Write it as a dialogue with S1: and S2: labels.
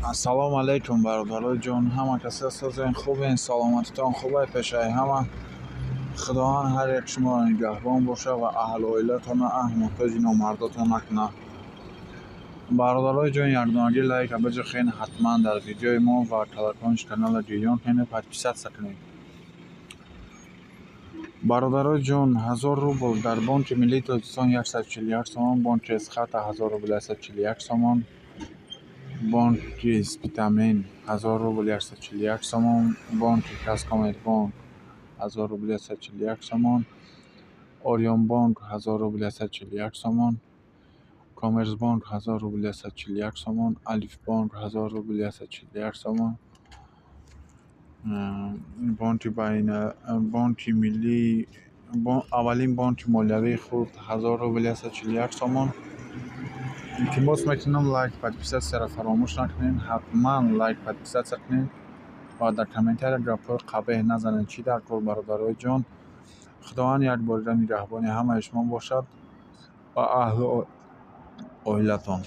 S1: Ассалому алайкум, бародарои ҷон, ҳама каса созен, хубен, саломатитон хубай? Пешаи ҳама Худованд ҳар як шуморо нигаҳбон боша ва аҳлу оилатона муҳтоҷи номардотон накунад. Бародарои ҷон, якдонагӣ лайка биҷухен ҳатман дар видеои мо ва колокольчик канала гирён кунед, подписаться кунед. Бародарои ҷон, 1000 рубл дар Бонки Миллии Тоҷикистон 141 сомон, Бонки Эсхата 1000 рубл 141 сомон, Бонки Спитамен 1000 рубл 141 сомон, Бонки Казкоммерцбонк 1000 рубл 141 сомон, Ориёнбонк 1000 рубл 141 сомон, Коммерсбонк 1000 рубл 141 сомон, Алифбонк 1000 рубл 141 сомон, Бонки Бонки Миллӣ, аввалин бонки молиявии хурд 1000 рубл 141 сомон. Илтимос мекунам, лайк, подписатсияро фаромӯш накунед, ҳатман лайк, подписаться кунед ва дар комментария гапҳои қабеҳ назанед. Чӣ дар кор, бародарои ҷон? Худованд як борира нигаҳбони ҳамаи шумо бошад ва аҳлу оилатон.